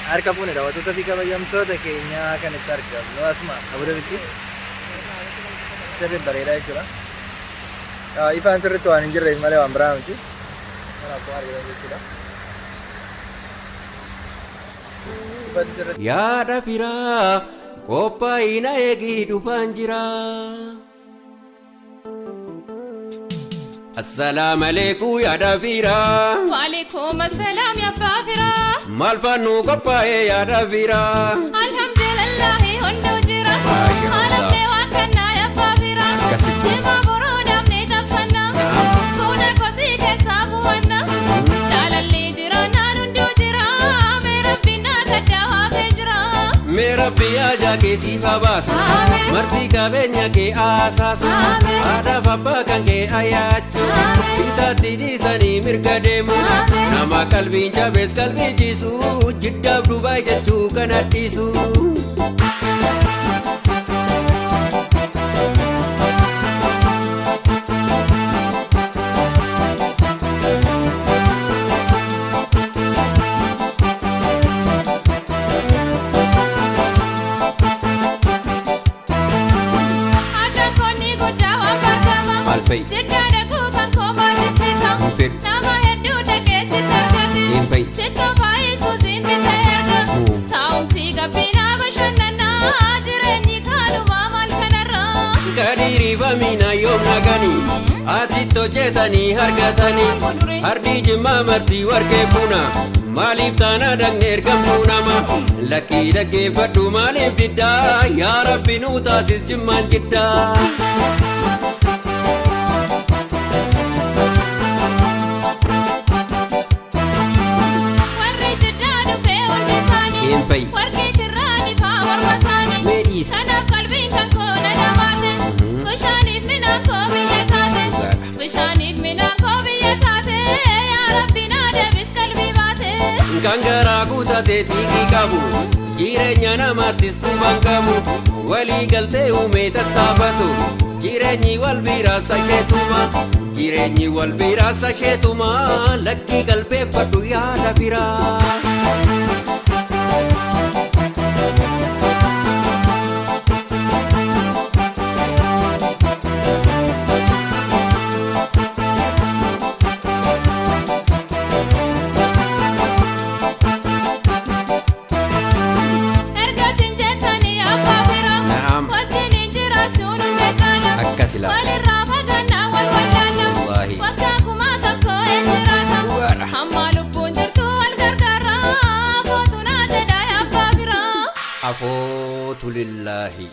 Harka fuune daawwattoota fi kabajamtoota keenyaa kan itti argamnu asuma Abu Dhabitti sirriin bareedaa jechuudha. Ifaan sirriitti waan hin jirreef malee waan biraa miti. Kan akkuma argitan jechuudha. Ifatti sirriitti. Yaada firaa qophaa'ina eegii dhufaan jira. Assalaam aleekum yaada firaa. Waalaikum assalam ya abbaa firaa. Maal faannu qophaa'ee yaada firaa. Alhamdulillahi hunduu jira. Maasha Allah. Haadhamne waan kannaa ya abbaa firaa. Akkasitti. Jimaa boruu damne cabsanna. Fuula kosii keessaa bu'anna. Jaalalli jira naan hunduu jira. Mee rabbiin naa gaddaa waafee jira. Mee rabbi haajaa kee siif haa baasu. Ameen. Marti qabeenya kee aasaasu. Ameen. Haadhaaf abbaa kan kee ayaachu. Ameen. Bitaatti dhiisanii mirga deemu. Ameen. Nama qalbiin jabees qalbii ciisu. Jiddaaf Dubaay jechuu kan adhiisu. Haajaan koonni guddaa waan bargama. Maal fa'i? Jiddaa dhaquu kan koo maaliif bita? Hin fedhu. Nama hedduu dhaqee chitti argate. Hin fa'i. Chittoo baay'isuu siin bitee erga. Taa'umsi gabbinaa bashannanaa jireenyi kaalumaa maal kanarraa. Kadiirifamina yoom naganii asitti hojjetanii argatanii ardii jimmaa marti warqee buna maaliif taana dhaqne ergamtuu nama lakkii dhaggeeffadhu maaliif diddaa yaa rabbi nuu taasis jimmaan jiddaa. Warri jiddaa dhufee hundi isaanii. Hin fa'i. Warqii tirraanii faa morma isaanii. Mee dhiis. Kanaaf qalbiin kan koo na dhamaate. Bishaaniif minaan koo biyya taate. Dhugaadha. Bishaaniif minaan koo biyya taate. Yaa Rabbi naa deebis qalbii baate. Kan garaa guutatee xiiqii qabu jireenya namaattis quban qabu walii galtee uumee tattaafatu jireenyi wal biraa sasheetuma jireenyi wal biraa sasheetuma lakkii qalbeeffadhu yaada firaa. Erga siin jettanii abbaa firaa. Naam. Wajjin hin jiraachuun hunda caala. Akkas ilaala. Walirraa fagaannaa wal wallaala. Wallaahi. Waggaa 1000 een jiraata. Dhugaadha. Hamma lubbuun jirtu wal gargaara. Footu naa jedhaa yaa abbaa firaa. Afootu lillaahi.